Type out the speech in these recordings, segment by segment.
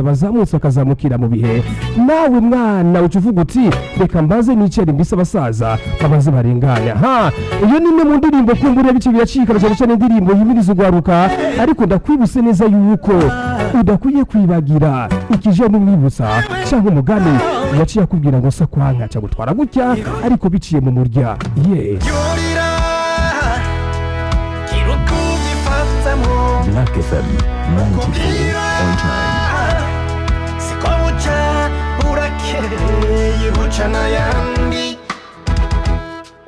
Bazamutse bakazamukira mu bihe. Nawe mwana uca uvuga uti reka mbaze nicare mbise abasaza babanze barengane. Ha, iyo ni imwe mu ndirimbo kumbura bice biracika, na cyane cyane indirimbo yimiriza ugwaruka. Ariko ndakwibutse neza yuko udakwiye kwibagira ikije n'umwibutsa cyangwa umugani yaciye akubwira ngo sakwanka cyagutwara gutya, ariko biciye mu murya. Yes. Black FM 94.9. Siko buca burakeye buca n'ayandi,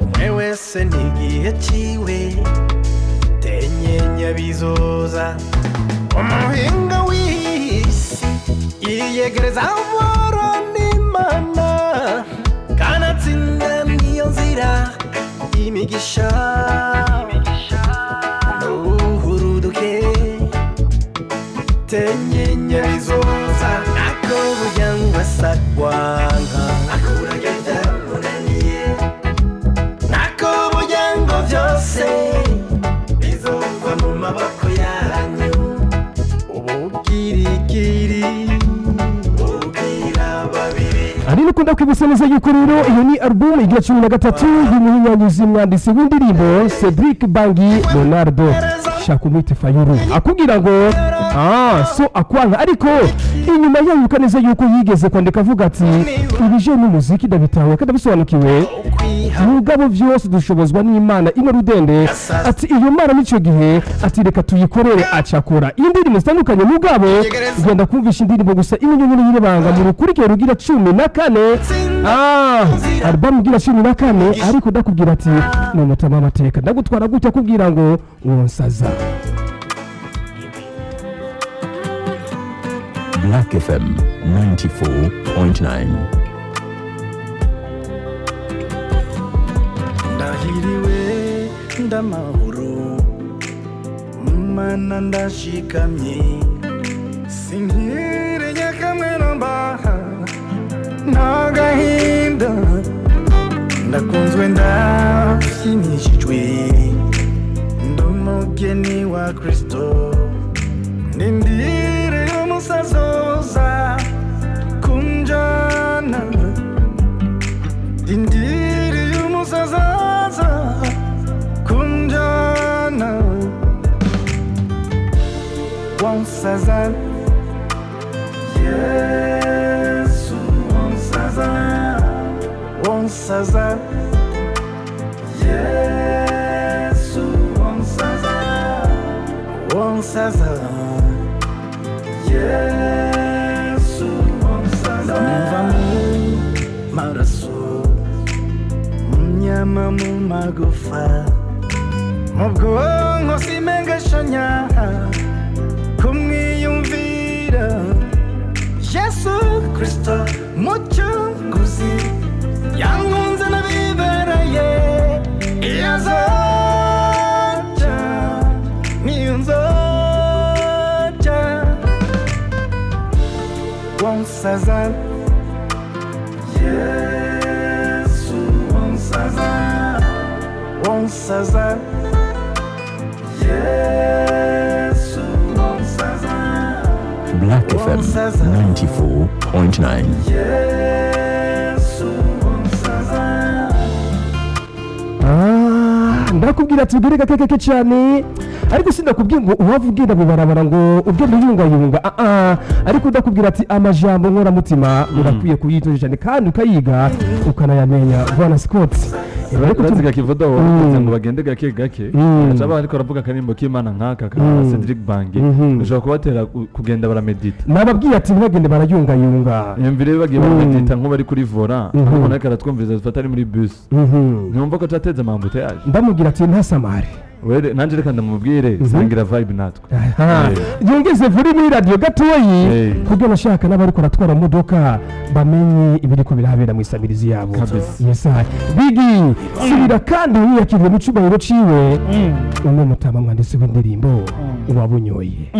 umwe wese n'igihe ciwe, tenyenya bizoza. Umuhinga w'isi yiyegereza amahoro n'Imana, kanatsinda niyo nzira imigisha n'ubuhuruduke, tenyenya bizoza. Nako burya ngo asagwanka akuraga ibyamunaniye, nako burya ngo byose bizova mu maboko yanyu. Ubugirigiri ubwira babiri. Ari nuko ndakwibutsa neza yuko rero iyo ni album igira 13 y'umuhinyanyuzi mwanditsi w'indirimbo Cedric Bangi Leonardo, shaka umwite Fayulu, akubwira ngo so akwanka. Ariko inyuma yayo yuko neza yuko yigeze kwandika avuga ati ibije n'umuziki ndabitawe kandi ndabisobanukiwe, mugabo vyose dushobozwa n'Imana imwe rudende. Ati iyo Mana n'icyo gihe ati reka tuyikorere, acakora indirimbo zitandukanye. Mugabo ugenda kumvisha indirimbo gusa imwe nyine y'ibanga mu rukurikire rugira 14, album igira 14. Ariko ndakubwira ati ni umutama w'amateka, ndagutwara gutya akubwira ngo wonsaza. Black FM 94.9. Ndahiriwe ndamahoro Mana, ndashikamye sinkirenya kamwe namba nta gahinda, ndakunzwe ndashimishijwe, ndi umugeni wa Kristo, ndindire umusazoza kunjana, ndindire umusazaza kunjana. Wansaza Yesu, wansaza, wansaza Yesu, wansaza, wansaza Yesu, wansaza. Ndamva mu maraso, mu nyama, mu magufa, mu bwonko, simengashanya kumwiyumvira. Yesu Kristo mucunguzi yankunze nabibereye, iyo azaca niyo nzoca. Wansaza Yesu, wansaza, wansaza Yesu, wansaza. Black FM 94.9. Yesu wansaza. Ndakubwira ati ugere gake gake cyane, ariko sindakubwiye ngo uwava ugenda mu barabara ngo ugenda uyungayunga, ariko ndakubwira ati amajambo nkoramutima urakwiye kuyitonda cyane kandi ukayiga ukanayamenya, bwana Scott. Ariko Uraziga kivodo wavuze ngo bagende gake gake, aca ariko aravuga akarimbo k'Imana nk'aka ka Cedric Bangi, bishobora kubatera kugenda baramedita. Nababwiye ati ntibagende barayungayunga. Yumvire bagiye baramedita nk'ubari kuri volant, ariko ariko aratwumviriza dufata ari muri bus, ntiwumva ko cateze ama embouteillage. Ndamubwira ati ntasamare. Were nanje reka ndamubwire sangira vibe natwe. Yongeze vuri muri radiyo gatoyi kugira abashaka n'abariko baratwara modoka bamenye ibiriko birahabera mu isamirizi yabo. Kabisa. Yes, bigi subira kandi wiyakiriye mu cubahiro ciwe umwe mutama mwanditsi w'indirimbo wabunyoye.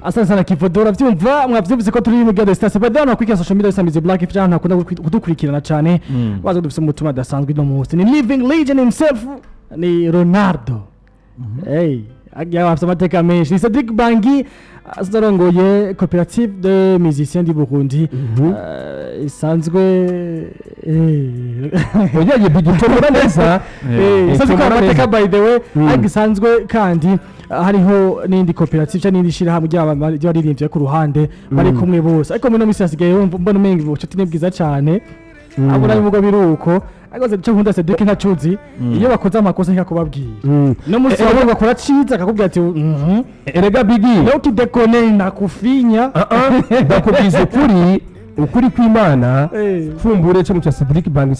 Asante sana Kivodora, vyumva mwavyumvise ko turi mu Gado Star Sebadano akwikira social media Samizi Black FM, ntakunda kudukurikirana cyane, baza dufise umutima adasanzwe no munsi ni living legend himself, ni Ronaldo. Hey, agiye afite amateka menshi. Ni Cedric Bangi. azarongoye coopérative de musiciens du Burundi isanzwe oyaye bigitomora neza isanzwe ikora amateka by the way, ariko isanzwe kandi hariho n'indi koperative cyangwa n'indi shirahamwe ry'abaririmbyi ku ruhande bari kumwe bose. Ariko muri ino minsi hasigaye mbona umenga ubucuti ni bwiza cyane, abona ibivugo biruko. Ariko cyo nkunda Cedric ntacuzi iyo bakoze amakosa nkakubabwira no munsi wabo bakora ciza akakubwira ati erega Bigi leo kidekone nakufinya. Ndakubwiza ukuri, ukuri kw'Imana kumbure cyo mu cya Cedric Bangi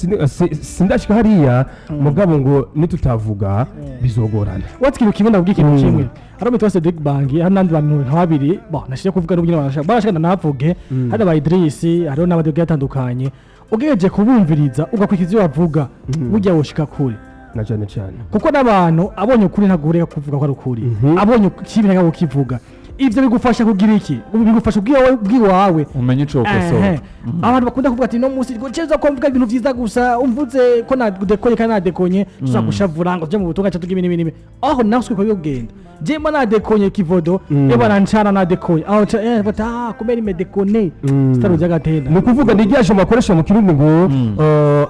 sindashika hariya mugabo ngo nitutavuga bizogorana. Wati kintu kimwe ndabwira ikintu kimwe hari umutwe wa Cedric Bangi, hari n'abandi bantu nka babiri bon nashije kuvuga n'ubwo barashaka barashaka navuge, hari aba Idris, hariho n'abandi bagiye batandukanye. Ugejeje kubumviriza ugakurikiza ibyo bavuga burya woshika kure na cyane cyane, kuko n'abantu abonye ukuri ntagureka kuvuga ko ari ukuri, abonye ikibi ntabwo kivuga. Ivyo bigufasha kugira iki? Bigufasha ubwiwawe umenye ico ukosora. Abantu bakunda kuvuga ati no musi ceza ko mvuga ibintu vyiza gusa umvuze ko nadekonye kandi nadekonye tuzagushavura ngo tuje mu butunga cyo ibintu ibintu aho nawe ko bigenda je mba nadekonye kivodo eba nancana nadekonye aho bata kubera imedekone sitaruja gatenda. Ni ukuvuga ni irya jambo bakoresha mu kirundi ngo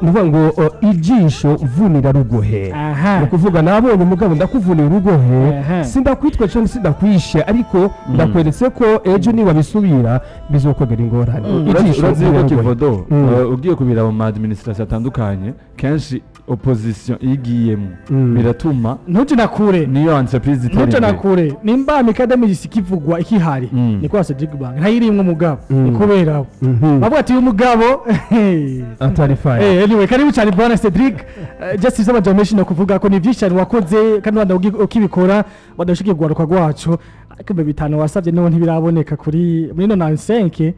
nuvuga ngo ijisho mvunira rugohe. Ni ukuvuga nabonye umugabo ndakuvunira urugohe, sindakwitwa cyangwa sindakwishe, ariko ndakweretse ko ejo niba bisubira bizokwegera ingorane. Urazi yuko kivodo ugiye kubira mu administration atandukanye kenshi opposition igiyemo biratuma ntuje nakure niyo entreprise itera ntuje nakure nimba academy isikivugwa ikihari niko Cedric Bangi ntayirimwe umugabo nikubera bavuga ati uyu mugabo atari fire. Anyway karibu cyane bwana Cedric, just isaba jamation no kuvuga ko ni byinshi cyane wakoze kandi wanda ukibikora badashikiye gwaruka rwacu, ariko bitanu wasavye none ntibiraboneka kuri muri no 95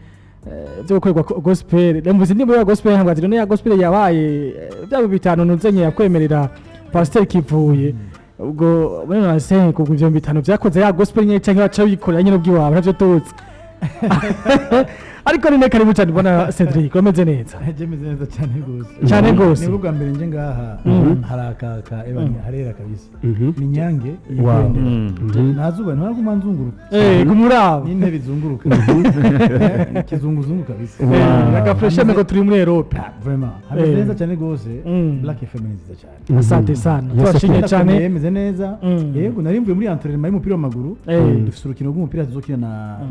byo gukorerwa gospel. Ndumvise indirimbo ya gospel ntabwo ati none ya gospel yabaye byabo bitanu ntuzenye yakwemerera Pasteur Kivuye ubwo muri no 95 ubwo ivyo bitanu byakoze ya gospel nyine cyangwa baca bikorera nyine ubwiwabo ntavyo tuzi. Ariko ni karibu cyane bwana Cedric, umeze neza? Jemeze neza cyane gose. Cyane gose. Ni bwa mbere nje ngaha harakaka ebanye harera kabisa. Ni nyange yikwendera. Nazuba ntaguma nzunguruka. Kumuraba. Ni intebe zunguruka. Kizunguzungu kabisa. Naka fresh mego turi muri Europe. Vraiment. Hameze neza cyane gose. Black FM ni nziza cyane. Asante sana. Turashimye cyane. Yemeze neza. Yego nari mvuye muri entraînement y'umupira w'amaguru. Dufise urukino rw'umupira tuzokina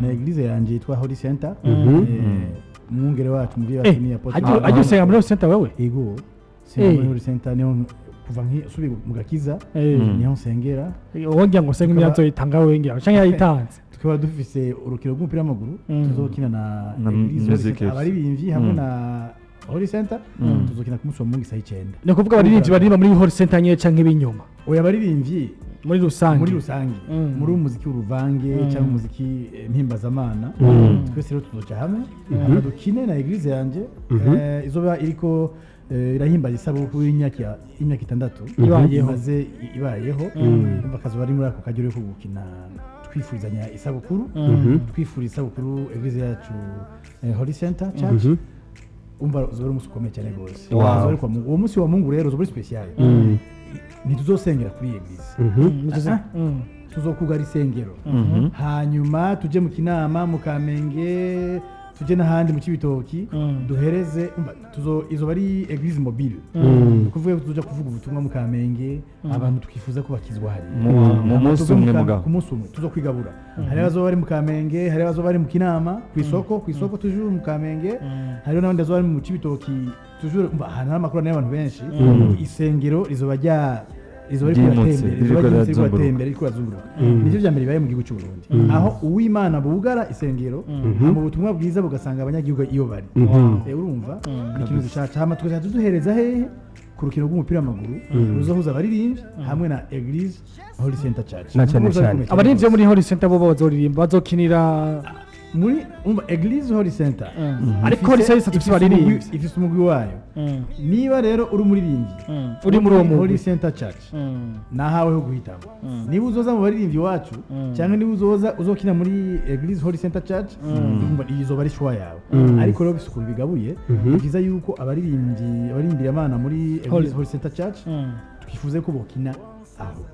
na église yanje yitwa Holy Center. Mwungere wacu muvye wacu ni apotre. Ajye usenga muri Holy Center wewe? Yego. Senga muri Holy Center niho kuva nki subi mu gakiza niho nsengera. Wongera ngo senga imyazo itanga wengira canke yayitanze. Tukaba dufise urukino rw'umupira w'amaguru tuzokina na église abaririmbyi hamwe na Holy Center tuzokina ku munsi wa Mungu isaha 9. Ni kuvuga abaririmbyi baririmba muri Holy Center nyene canke ibinyuma? Oya abaririmbyi muri rusange, muri rusange muri umuziki uruvange cyangwa umuziki mpimbazamana twese rero tuzoca hamwe dukine na église yanje izoba iriko irahimbaza isabukuru y'imyaka 6 ibayeho ibayeho bakazoba ari muri ako kagero ko gukina twifurizanya isabukuru twifuriza isabukuru église yacu Holy Center Church. Umva uzoba umunsi ukomeye cyane gose. Uwo munsi wa Mungu rero uzoba ari special. Ntituzosengera kuri église, tuzokugara isengero hanyuma tuje mu Kinama mu Kamenge tuje n'ahandi mu Cibitoki duhereze izoba ari église mobile. Kuvuga tuzoja kuvuga ubutumwa mu Kamenge abantu twifuza ko bakizwa hari mu munsi umwe mugabo ku munsi umwe tuzokwigabura. Hari abazoba bari mu Kamenge, hari abazoba bari mu Kinama ku isoko toujours mu Kamenge, hari n'abandi bazoba bari mu Cibitoki toujours. Ahantu hari amakuru n'abantu benshi isengero rizoba rya izoba riko rirazunguruka. Nivyo vya mbere bibaye mu gihugu cy'u Burundi aho uwimana bugara isengero mu butumwa bwiza bugasanga abanyagihugu iyo bari. Urumva ni ikintu gishaca hama tukaza tuduhereza hehe ku rukino rw'umupira w'amaguru ruzohuza abaririmbyi hamwe na église Holy Center Church. Na cyane cyane abaririmbyi bo muri Holy Center bo bazoririmba bazokinira muri umva église Holy Center, ariko Holy Center ifise abaririmbyi ifise umugwi wayo. Niba rero uri umuririmbyi uri muri uwo Holy Center Church nahawe ho guhitamo niba uzoza mu baririmbyi wacu cyangwa niba uzoza uzokina muri église Holy Center Church, umva izoba ari choix yawe. Ariko rero bisukuru bigabuye byiza yuko abaririmbyi abaririmbira Imana muri église Holy Center Church twifuze ko bokina aho.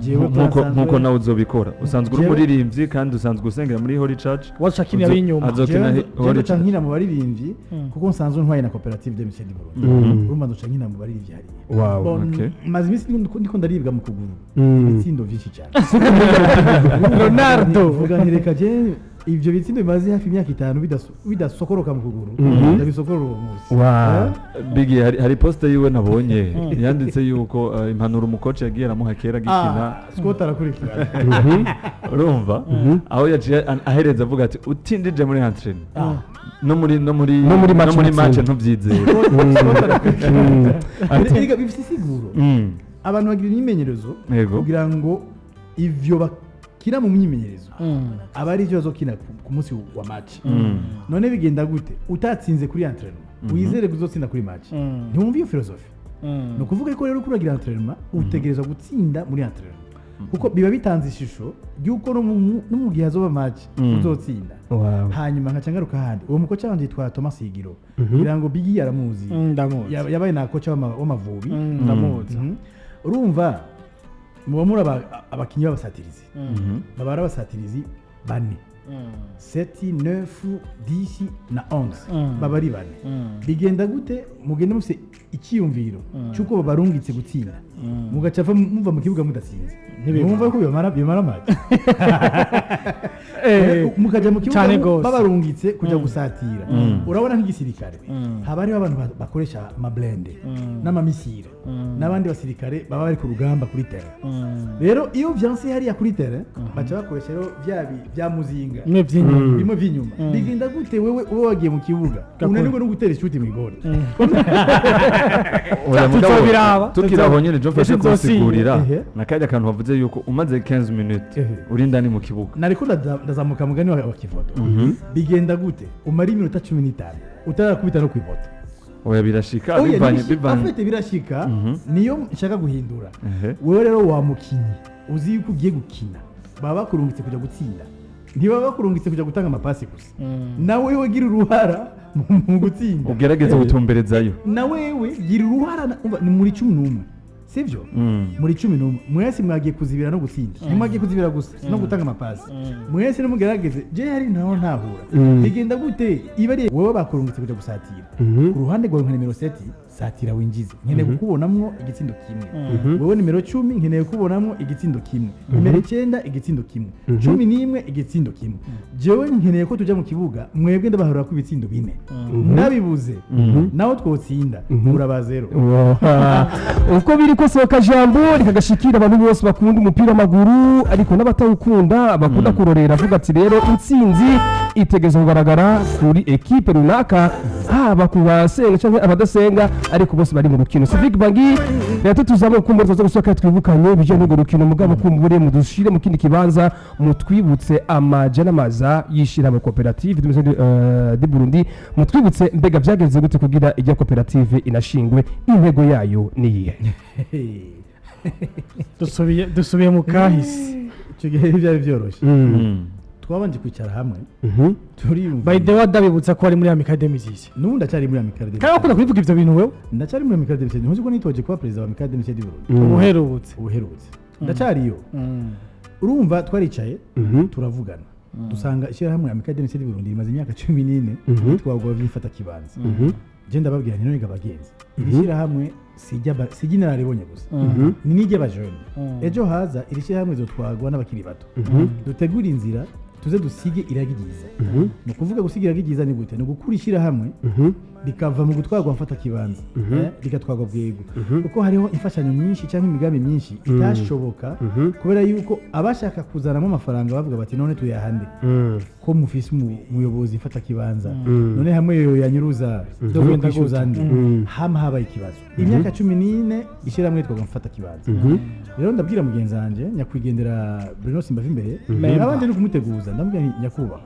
Jewe Nkuko nawe uzobikora, usanzwe uri umuririmbyi kandi usanzwe usengera muri Holy Church. Wacakinira ab'inyuma. Azokina Holy nca Church. nkina mu baririmbyi kuko nsanzwe ntwaye na koperative de Musée du Burundi. Urumva nzoca nkina mu baririmbyi hariya. Wow. Bon, Okay. maze iminsi ndiko ndaribwa mu kuguru, ibitsindo vyinshi cyane. Ronaldo. Vuga nti reka je ivyo bitsindo bimaze hafi imyaka 5 bidasokoroka mu kuguru, ndabisokorora uwo munsi. Wow. Bigi, hari poste yiwe nabonye yanditse yuko impanuro umukoci yagiye aramuha kera agikina. Ah, Scott arakurikirana. Urumva aho yaciye ahereza avuga ati utindije muri entraînement no muri no muri No muri match no muri match mutsinda. ntubyizere. Scott arakurikirana. Erega bifite isiguro. Abantu bagira imyimenyerezo Yego. kugira ngo ivyo bakina mu myimenyerezo aba ari ivyo bazokina ku munsi wa match. None bigenda gute utatsinze kuri entraînement wizere kuzotsinda kuri match? Ntiwumva iyo philosophie? Ni ukuvuga ko rero kuragira entraînement utegerezwa gutsinda muri entraînement, kuko biba bitanze ishusho ry'uko no mu gihe hazoba match uzotsinda. Wow. Hanyuma nkaca ngaruka ahandi, uwo mukoca wanje yitwa Thomas Higiro, kugira ngo Bigi aramuzi. Ndamuzi. Yabaye na koca w'Amavubi. Ndamuzi. Urumva muba muri abakinyi b'abasatirizi, baba ari abasatirizi bane, 7, 9, 10 na 11, baba ari bane. Bigenda gute mugenda mufise icyiyumviro cy'uko babarungitse gutsinda, mugaca muva mu kibuga mudatsinze? Mwumva ko bibamara make? Mukajya mu kibuga Cane gose. babarungitse kujya gusatira. Urabona nk'igisirikare haba hariho abantu bakoresha amablende n'amamisire, n'abandi basirikare baba bari ku rugamba kuri terrain. Rero iyo vyanse hariya kuri terrain, baca bakoresha rero bya muzinga bimwe vy'inyuma. Bimwe vy'inyuma. Bigenda gute wewe uba wagiye mu kibuga unanirwe no gutera ishuti mw'igori? Oya, mugabo, Tuzobiraba. tukiri aho nyene jo mfashe Ese nzosinya. kunsigurira Ehe. nakajya kantu wavuze yuko umaze 15 minutes Ehe. uri indani mu kibuga. Nariko ndazamuka mugani wa kivodo. Bigenda gute umara iminota 15 utarakubita no kwivodo? Oya, birashika. Oya, Bivanye bivanye. Afite birashika, niyo nshaka guhindura. Ehe. Wewe rero wa mukinyi uzi yuko ugiye gukina, baba bakurungitse kujya gutsinda, ntibaba bakurungitse kujya gutanga amapasi gusa. Nawe we gira uruhara mu gutsinda. Ugerageze gutumberezayo. Na wewe gira uruhara umva, ni muri 11, sivyo? Muri 11 mwese mwagiye kuzibira no gutsinda, ntimwagiye kuzibira gusa no gutanga amapasi. Mwese nimugerageze. Je hari ntaho ntahura, bigenda gute iba ari wowe bakurungitse kujya gusatira ku ruhande rwawe nka nimero 7, satira winjize, nkeneye kukubonamwo igitsindo kimwe. Wowe nimero 10, nkeneye kukubonamwo igitsindo kimwe. Nimero 9, igitsindo kimwe. 11, igitsindo kimwe. Jewe nkeneye ko tujya mu kibuga mwebwe ndabahurira ku ibitsindo bine. Nabibuze naho twotsinda, muraba zero. Wow. Uko biri kose, akajambo rikagashikira abantu bose bakunda umupira w'amaguru, ariko n'abatawukunda bakunda kurorera, avuga ati rero intsinzi itegereza kugaragara kuri ekipe runaka, haba ku basenga cyangwa abadasenga, ariko bose bari mu rukino. Cedric Bangi, rero tuzamuye kumbura tuza gusohoka twibukanye bijyanye n'urwo rukino, mugabo kumbure mudushire mu kindi kibanza, mutwibutse amaja n'amaza y'ishyirahamwe koperative de Musée de Burundi. Mutwibutse mbega byagenze gute kugira ijya koperative inashingwe, intego yayo ni iyihe? Dusubiye mu kahise. Icyo gihe byari byoroshye. Twabanje kwicara hamwe, turiyumva. By the way, ndabibutsa ko ari muri Amicale des Musiciens. N'ubu ndacyari muri Amicale des Kandi wakunda kubivuga ivyo bintu wewe. Ndacyari muri Amicale des Musiciens. Ntuzi ko nitoje kuba perezida wa Amicale des Musiciens du Burundi? Ubuherutse. Ubuherutse ndacyariyo. Urumva twaricaye, turavugana, dusanga ishyirahamwe Amicale des Musiciens du Burundi rimaze imyaka 14 twagwa vyifata kibanza. Je ndababwira nti none abagenzi, iri shyirahamwe si iry'inararibonye gusa, ni n'iry'abajene. Ejo haza iri shyirahamwe rizotwagwa n'abakiri bato. Dutegure inzira, tuze dusige iragi ryiza. Ni ukuvuga gusiga iragi ryiza ni gute? Ni ugukura ishyirahamwe rikava mu gutwarwa mfata kibanza, rigatwarwa bwego, kuko hariho imfashanyo nyinshi cyangwa imigambi myinshi itashoboka kubera yuko abashaka kuzanamo amafaranga bavuga bati none tuyahande ko mufise umuyobozi mfata kibanza? None hamwe yo yanyuruza kwishyuza nde? Hama habaye ikibazo imyaka 14 ishyirahamwe yitwaga mfata kibanza. Rero ndabwira mugenzi wanjye nyakwigendera Bruno Simbavi imbere, nabanje no kumuteguza, ndamubwira nti nyakubahwa,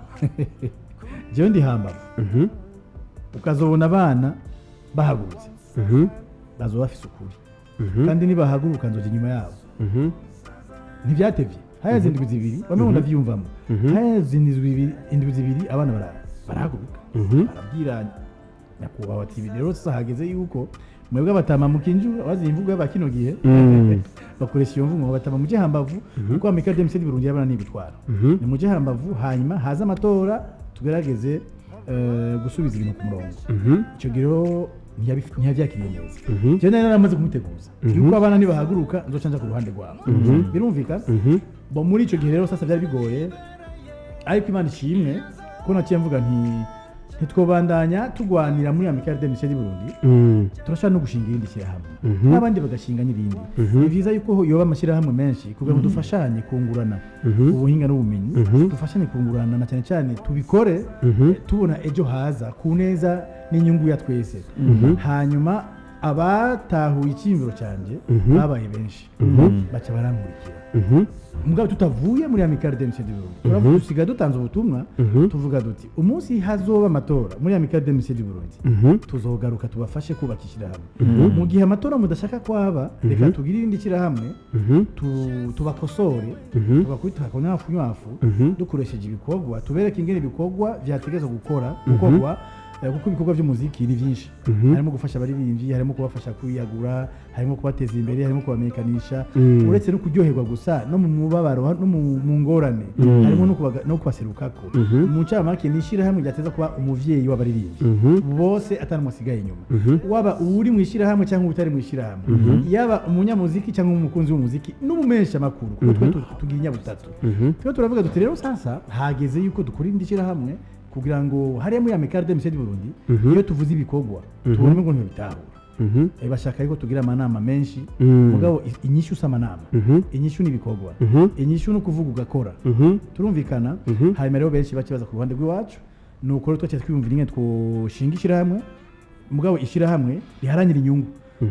jewe ndi hambavu, ukazobona abana bahagurutse bazoba bafise ukuri, kandi nibahaguruka nzoja inyuma yabo. Ntibyatevye, haheze indwi 2, bamwe ndavyiyumvamo, haheze indwi 2 abana barahaguruka, barabwira nyakubahwa ati ibi rero sasa hageze yuko Mwebwe abatama mukinjura, wazi imvugo y'abakino gihe bakoresha iyo mvugo ngo batama muje hambavu, kuko Amicale des Musiciens du Burundi y'abana nibitwara, ni muje hambavu, hanyuma haza amatora tugerageze gusubiza ibintu ku murongo. Icyo gihe rero ntiyabyakiriye neza. Jewe nari naramaze kumuteguza yuko abana nibahaguruka nzoca nja ku ruhande rwabo, birumvikana. Bo muri icyo gihe rero sasa byari bigoye, ariko Imana ishimwe ko naciye mvuga nti ntitwobandanya tugwanira muri Amicale des Musiciens du Burundi, turashobora no gushinga irindi shyirahamwe n'abandi bagashinga n'irindi. Ni byiza yuko yoba amashyirahamwe menshi kugira ngo dufashanye kungurana ubuhinga n'ubumenyi, dufashanye kungurana, na cyane cyane tubikore tubona ejo haza ku neza n'inyungu ya twese. Hanyuma abatahuye icyiyumviro cyanjye babaye benshi, baca barankurikira, mugabo tutavuye muri Amicale des Musiciens du Burundi. Turavuga, dusigaye dutanze ubutumwa, tuvuga duti umunsi hazoba amatora muri Amicale des Musiciens du Burundi, tuzogaruka tubafashe kubaka ishyirahamwe. Mu gihe amatora mudashaka kwaba, reka tugire irindi shyirahamwe, tubakosore, tubakubite akanywafu nywafu dukoresheje ibikorwa, tubereke ingene ibikorwa vyategerezwa gukorwa, kuko ibikorwa by'umuziki ni byinshi: harimo gufasha abaririmbyi, harimo kubafasha kwiyagura, harimo kubateza imbere, harimo kubamenyekanisha. Uretse no kuryoherwa gusa, no mu mubabaro no mu ngorane harimo no kubaserukako. Mu ncamake, ni ishyirahamwe ryateza kuba umuvyeyi w'abaririmbyi bose, atari asigaye inyuma, waba uri mu ishyirahamwe cyangwa utari mu ishyirahamwe, yaba umunyamuziki cyangwa umukunzi w'umuziki n'umumenyesha makuru, kuko twe tugira inyabutatu. Twe turavuga duti rero sasa hageze yuko dukora irindi shyirahamwe, kugira ngo hariya muri Amicale des Musiciens du Burundi, iyo tuvuze ibikorwa tubone ngo ntibitahura. Bashaka yuko tugira amanama menshi, mugabo inyishu si amanama, inyishu ni ibikorwa, inyishu ni ukuvuga ugakora. Turumvikana? Hanyuma rero benshi bakibaza ku ruhande rw'iwacu, ni uko rero twaciye twiyumvira ingene twoshinga ishyirahamwe, mugabo ishyirahamwe riharanira inyungu,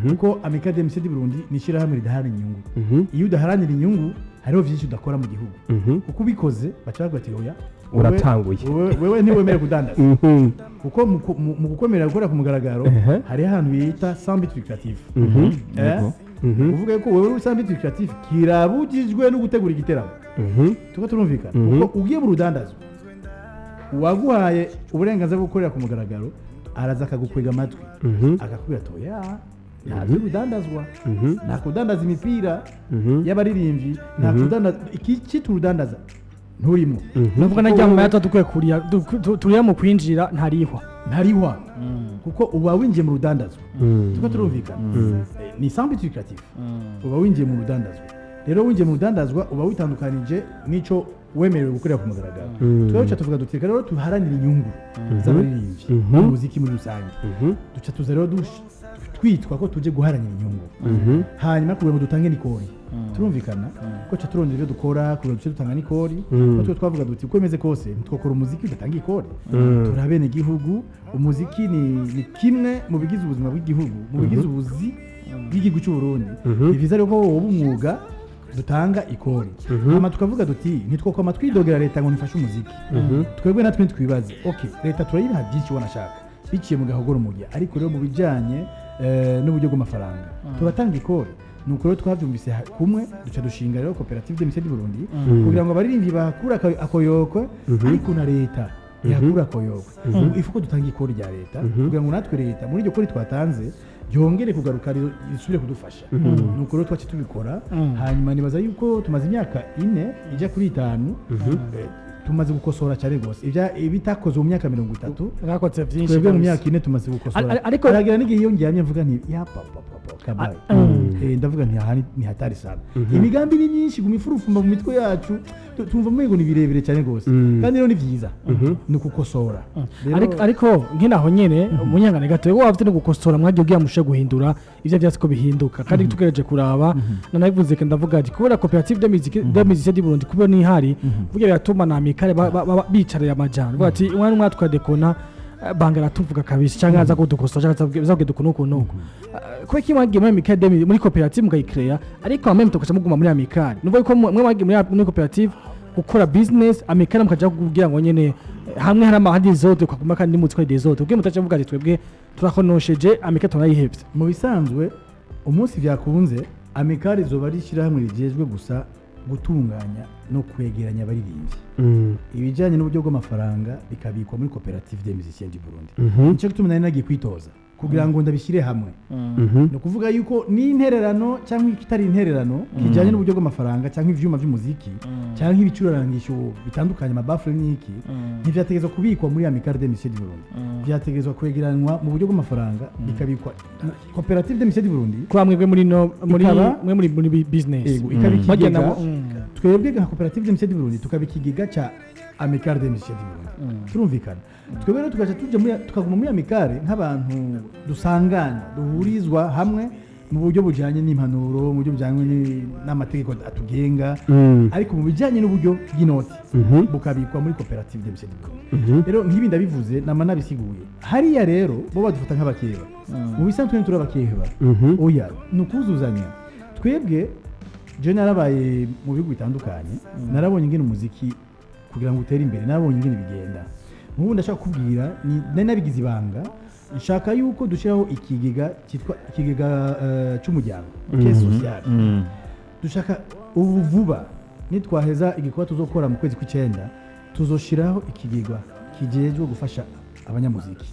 kuko Amicale des Musiciens du Burundi ni ishyirahamwe ridaharanira inyungu. Iyo udaharanira inyungu, hariho vyinshi udakora mu gihugu, kuko ubikoze baca bavuga ati oya, Uratanguye. Wewe ntiwemerewe kudandaza, kuko mu gukomera gukora ku mugaragaro hariho ahantu bita sans but lucratif. Uvuga yuko wewe uri sans but lucratif, kirabujijwe no gutegura igiteramo. Tuba turumvikana? Kuko ugiye mu rudandazo, uwaguhaye uburenganzira bwo gukorera ku mugaragaro araza akagukwega amatwi, akakubwira ati oya, nta by'urudandazwa, nta kudandaza imipira y'abaririmbyi, nta kudandaza iki cyitwa urudandaza, nturimo. Nuvuga na ryamama yato dukwiye kuriya turiya mu kwinjira ntarihwa. Ntarihwa, kuko uba winjiye mu rudandazwa. Tuko turumvikana? Ni sans but lucratif, uba winjiye mu rudandazwa. Rero winjiye mu rudandazwa, uba witandukanije n'ico wemerewe gukorera ku mugaragaro. Twebwe duca tuvuga duti reka rero tuharanire inyungu z'abaririmbyi n'umuziki muri rusange. Duca tuza rero twitwa ko tuje guharanira inyungu, hanyuma kugira ngo dutange n'ikori. Turumvikana ko duca turondera ibyo dukora kugira ngo duce dutanga n'ikori, ko twe twavuga duti uko bimeze kose ntitwakora umuziki udatanga ikori. Turi abenegihugu, umuziki ni kimwe mu bigize ubuzima bw'igihugu, mu bigize ubuzi bw'igihugu cy'u Burundi. Ni byiza rero ko woba umwuga dutanga ikori. Hama tukavuga duti ntitwokwama twidogera leta ngo ntifashe umuziki. Twebwe natwe ntitwibaze, okay, leta turayibaha byinshi wanashaka biciye mu gahogoro mujya, ariko rero mu bijyanye n'uburyo bw'amafaranga turatanga ikori. Nuko rero twabyumvise kumwe, duca dushinga rero Koperative des Musiciens du Burundi kugira ngo abaririmbyi bahakure akoyokwe, ariko na leta ihakure akoyokwe. Ifu ko dutanga ikori rya leta kugira ngo natwe leta muri iryo kori twatanze ryongere kugaruka, risubire kudufasha. Nuko rero twace tubikora. Hanyuma nibaza yuko tumaze imyaka 4 ijya kuri 5, tumaze gukosora cyane rwose ibitakozwe mu myaka 30. Mwakoze byinshi Twebwe mu kabisa. myaka 4 tumaze gukosora. Ariko Haragira n'igihe iyo ndyamye mvuga nti ya papa papa kabaye. Ndavuga nti aha ni hatari sana, imigambi ni myinshi guma ifurufumba mu mitwe yacu, tumva umengo ni birebire cyane rwose, kandi rero ni byiza ni ukukosora. Ariko nk'inaho nyene umunyangane gato wowe wafite no gukosora, mwagiye ugiye mushe guhindura ivyo vyatsi ko bihinduka, kandi tugereje kuraba nanabivuze ke ndavuga ati kubera Koperative de musique de musiciens du Burundi kubera nihari burya biratuma na amicale bicarira amajana vuga ati umwana umwe twadekona bangara tuvuga kabisa, cyangwa aza kudukosora, cyangwa aza kuduka nuko nuko. Kubera ko mwagiye muri amicale muri koperative mukayikreya, ariko amwe mutokaca muguma muri amicale, nuvuga ko mwe mwagiye muri koperative gukora business, amicale mukaja kugira ngo nyene hamwe hari amahandi zote ukaguma, kandi nimutse ko des autres ubwe mutaca muvuga ati twebwe turakonosheje amicale tunayihevye. Mu bisanzwe umunsi byakunze, amicale izoba ari ishyirahamwe rigejwe gusa gutunganya no kwegeranya abaririmbyi, ibijyanye n'uburyo bw'amafaranga bikabikwa muri Koperative des Musiciens du Burundi. Nicyo gituma nari nagiye kwitoza Kugira ngo ndabishyire hamwe, ni ukuvuga yuko n'intererano cyangwa ikitari intererano kijyanye n'uburyo bw'amafaranga cyangwa ivyuma by'umuziki cyangwa ibicurarangisho bitandukanye, amabafure n'iki, ntivyategerezwa kubikwa muri Amicale des Musiciens du Burundi, vyategerezwa kwegeranwa mu buryo bw'amafaranga, bikabikwa Coopérative des Musiciens du Burundi. Kuba mwebwe muri no muri Ikaba- mwe muri business. Yego, ikaba Bajya ikigega. nabo. Twebwe nka Coopérative des Musiciens du Burundi tukaba ikigega ca Amicale des Musiciens du Burundi, turumvikana. Twebwe rero tugaca tuja tukaguma muri Amicale nk'abantu dusangana, duhurizwa hamwe mu buryo bujyanye n'impanuro, mu buryo bujyanye n'amategeko atugenga, ariko mu bijyanye n'uburyo bw'inoti bukabikwa muri Coopérative des Musiciens du Burundi. Rero nk'ibi ndabivuze, nama nabisiguye hariya. Rero bo badufata nk'abakeba, mu bisanzwe ntituri abakeba, oya, ni ukuzuzanya. Twebwe, je narabaye mu bihugu bitandukanye, narabonye ingene umuziki kugira ngo utere imbere, narabonye ingene bigenda. Nk'ubu ndashaka kubwira, nari nabigize ibanga, nshaka yuko dushyiraho ikigega cyitwa ikigega cy'umuryango, caisse sociale. Dushaka ubu vuba, nitwaheza igikorwa tuzokora mu kwezi kw'icyenda, tuzoshiraho ikigega kijejwe gufasha abanyamuziki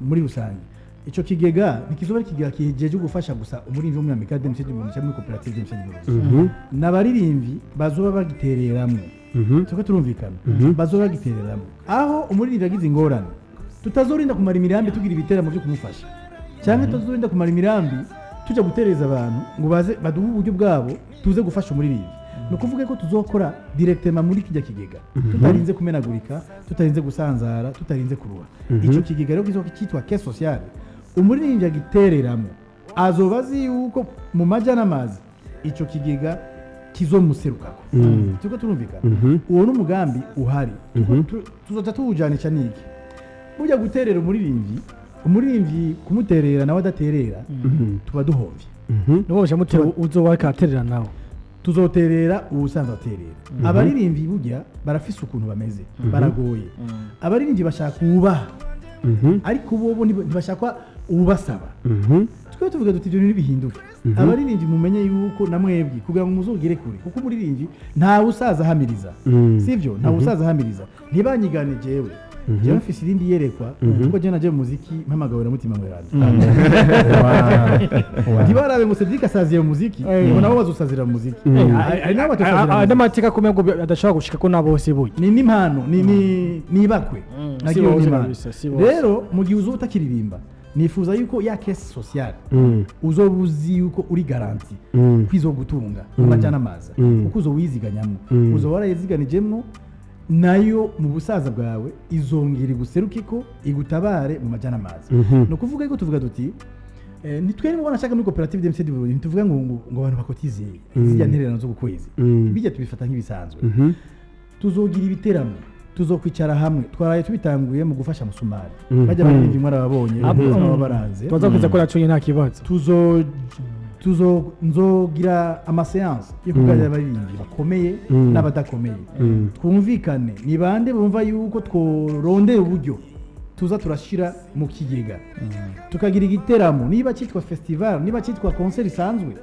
muri rusange. Ico kigega ntikizoba ari ikigega kijejwe gufasha gusa umuririmbyi wo muri Amicale des Musiciens du Burundi cyangwa muri Coopérative des Musiciens du Burundi. N'abaririmbyi bazoba bagitereramwo, turiko turumvikana, bazoba bagitereramwo, aho umuririmbyi yagize ingorane tutazorinda kumara imirambi tugira ibiteramo byo kumufasha, cyangwa tutazorinda kumara imirambi tujya gutereza abantu ngo baze baduhe uburyo bwabo tuze gufasha umuririmbyi. Ni ukuvuga ko tuzokora directement muri kijya kigega, tutarinze kumenagurika, tutarinze gusanzara, tutarinze kuruha. Icyo kigega rero kizoba cyitwa caisse sociale. Umuririmbyi agitereramo azoba azi yuko mu majya n'amazi icyo kigega kizomuserukako. Turiko turumvikana? Uwo ni umugambi uhari. Tuzoca tuwujanisha n'iki? Burya guterera umuririmbyi, umuririmbyi kumuterera nawe adaterera, tuba duhovye. Nubo bashamutera uzoba katerera nawe. Tuzoterera uwusanzwe aterera. Abaririmbyi burya barafise ukuntu bameze, baragoye. Abaririmbyi bashaka uwubaha, ariko bobo ntibashaka uwubasaba. Twe tuvuga duti ibyo bintu bihinduke. Abaririmbyi mumenye yuko na mwebwe kugira ngo muzogere kure, kuko umuririmbyi ntawe usaza ahamiriza, sibyo? Ntawe usaza ahamiriza. Ntibanyigane jewe, jewe mfise irindi yerekwa, kuko jewe naje mu muziki mpamagawe na Mutima Mweranda. Ntibarabe ngo Cedric asaziye mu muziki, ngo nabo bazosazira mu muziki. Hari n'abo batosazira mu muziki. N'amateka akomeye ngo adashobora gushika ko nabo bose burya. Ni n'impano, ni ibakwe. Si Nagiye bose n'Imana. kabisa, si bose. Rero mu gihe uzoba utakiririmba, nifuza yuko ya caisse sociale uzoba uzi yuko uri garanti kwizogutunga amajya n'amaza, kuko uzoba uyiziganyamo, uzoba warayiziganijemwo, nayo mu busaza bwawe izongera iguseruke ko igutabare mu majya n'amaza. Ni ukuvuga yuko tuvuga duti ntitwere mubona nashaka muri Coopérative des Musiciens du Burundi, ntituvuga ngo abantu bakotize zijya ntererano zo ku kwezi, bijya tubifata nk'ibisanzwe. Tuzogira ibiteramo, tuzokwicara hamwe, twaraye tubitanguye mu gufasha Musumari, bajya baririmbyi mwarababonye, baba baranze. Tubaza kuza ko naco nta kibazo. Tuzo nzogira amaséances yo kuganira abaririmbyi bakomeye n'abadakomeye, twumvikane ni bande bumva yuko tworondera uburyo tuza turashira mu kigega, tukagira igiteramo, niba cyitwa festival, niba cyitwa concert isanzwe,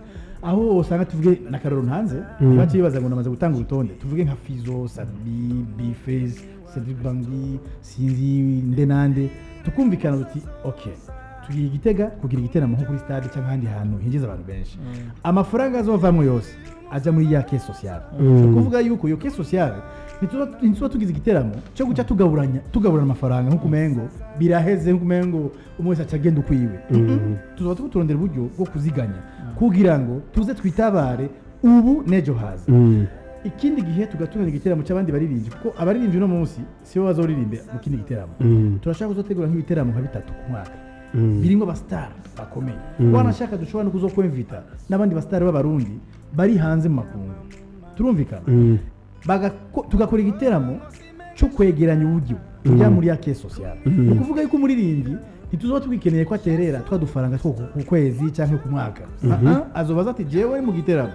aho usanga, tuvuge na Karoro ntanze, niba kibaza ngo namaze gutanga urutonde, tuvuge nka Fizo, Sabi, Bface, Cedric Bangi, sinzi nde nande, tukumvikana tuti okay, tugiye igitega kugira igiteramo nko kuri stade cyangwa ahandi hantu hinjiza abantu benshi, amafaranga azovamwo yose aja muri ya caisse sociale. Ni ukuvuga yuko iyo caisse sociale ntituba tugize igiteramo cyo guca tugaburanya, tugaburana amafaranga nko kumengo biraheze, nko kumengo umwe wese aca agenda ukwiwe. Tuzoba turiko turondera uburyo bwo kuziganya kugira ngo tuze twitabare ubu n'ejo haza. Ikindi gihe tugatunganya igiteramo cy'abandi baririmbyi, kuko abaririmbyi uno munsi sibo bazoririmba mu kindi giteramo. Turashaka kuzotegura nk'ibiteramo nka bitatu ku mwaka birimo abasitari bakomeye, wanashaka dushobora no kuzokwemvita n'abandi basitari b'Abarundi bari hanze mu makungu, turumvikana. Tugakora igiteramo cyo kwegeranya uburyo tujya muri ya caisse sociale. Ni ukuvuga yuko umuririmbyi ntituzoba tugikeneye ko aterera twa dufaranga two ku kwezi cyangwa ku mwaka. Azobaza ati jewe mu giteramo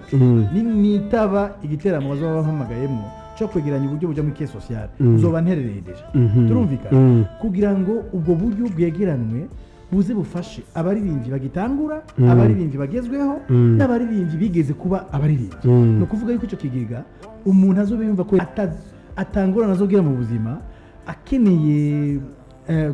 nitaba igiteramo bazoba bampamagayemo cyo kwegeranya uburyo bujya muri caisse sociale, uzoba nterereye déjà, turumvikana, kugira ngo ubwo buryo bwegeranwe buze bufashe abaririmbyi bagitangura, abaririmbyi bagezweho n'abaririmbyi bigeze kuba abaririmbyi. Ni ukuvuga yuko icyo kigega umuntu azoba yumva ko atangorana azogira mu buzima, akeneye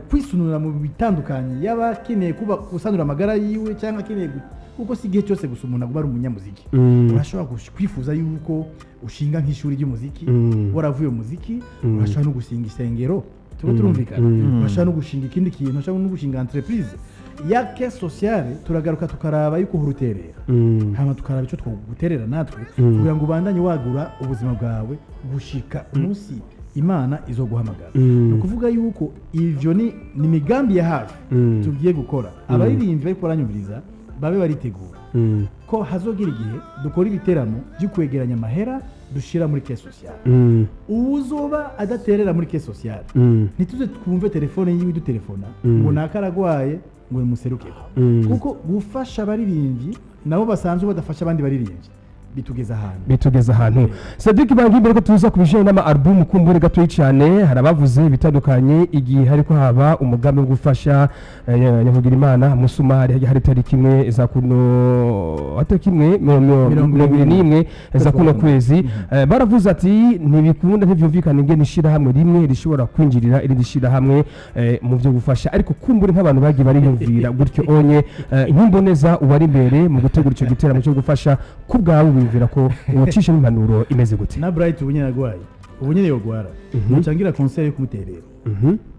Kwisunura mu bitandukanye, yaba akeneye kuba gusanura amagara yiwe cyangwa akeneye kuko si igihe cyose gusa umuntu aguma ari umunyamuziki. Urashobora kwifuza yuko ushinga nk'ishuri ry'umuziki, waravuye mu muziki, urashobora no gushinga isengero, tuba turumvikana, urashobora no gushinga ikindi kintu, urashobora no gushinga entreprise ya caisse sociale. Turagaruka tukaraba yuko uruterera, hama tukaraba icyo twoguterera natwe kugira ngo ubandanye wagura ubuzima bwawe gushika umunsi Imana izoguhamagara. Ni ukuvuga yuko ivyo ni imigambi ya hafi tugiye gukora. Abaririmbyi bariko baranyumviriza babe baritegura ko hazogira igihe dukora ibiteramo byo kwegeranya amahera dushira muri caisse sociale. Uwuzoba adaterera muri caisse sociale, ntituze twumve telefone yiwe idutelefona ngo naka aragwaye ngo nimuserukeko, kuko gufasha abaririmbyi nabo basanzwe badafasha abandi baririmbyi bitugeza ahantu. Bitugeza ahantu. Cedric Bangi, mbere ko tuza ku bijyanye n'ama album, kumbure gatoyi cyane, hari abavuze ibitandukanye igihe hariko haba umugambi wo gufasha Nyavugirimana Musumari, hari tariki 1 za kuno, atariki 1 21 za kuno kwezi. Baravuze ati ntibikunda, ntibyumvikana ingene ishirahamwe rimwe rishobora kwinjirira irindi shirahamwe mu byo gufasha. Ariko kumbure nk'abantu bagiye bariyumvira gutyo onye, nk'imboneza uwari imbere mu gutegura ico giteramo cyo gufasha, ku bwawe wiyumvira ko ucisha impanuro imeze gute? Na Bright ubu nyene aragwaye, ubu nyene yogwara mucangira concert yo kumuterera.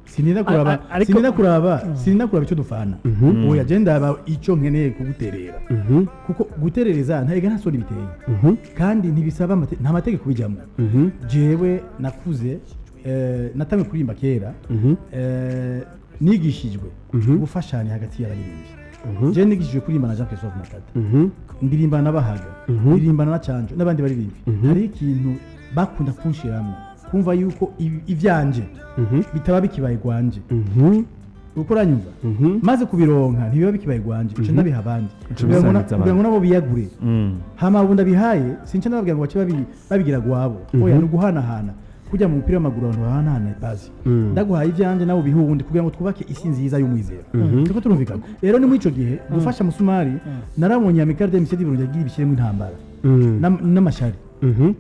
Sinina kuraba, sinina kuraba icyo dufana, oya, je ndaba icyo nkeneye kuguterera, kuko guterereza ntega nta soni biteye, kandi ntibisaba nta mategeko bijyamo. Jewe nakuze, natangiye kuririmba kera, nigishijwe gufashanya hagati y'abaririmbyi. Je nigishijwe kuririmba na Jean Christophe Matata, ndirimbana na Bahaga, ndirimbana na Canjo n'abandi baririmbyi. Hari ikintu bakunda kunshiramo, kumva yuko ivyanje bitaba bikibaye gwanje, uko uranyumva? Maze kubironka ntibiba bikibaye gwanje, ico ndabiha abandi Uca ubisangiza kugira ngo abandi. nabo biyagure. Hama ubu ndabihaye, sinca ndababwira ngo bace babigira gwabo, oya, ni uguhanahana kujya mu mupira w'amaguru, abantu bahanahana ipazi. Ndaguhaye ivyanje, nawe ubihe uwundi kugira ngo twubake isi nziza y'umwizero. Turiko turumvikana? Rero ni muri ico gihe gufasha Musumari, narabonye Amicale des Musiciens du Burundi yagiye ibishyiremo intambara n'amashari,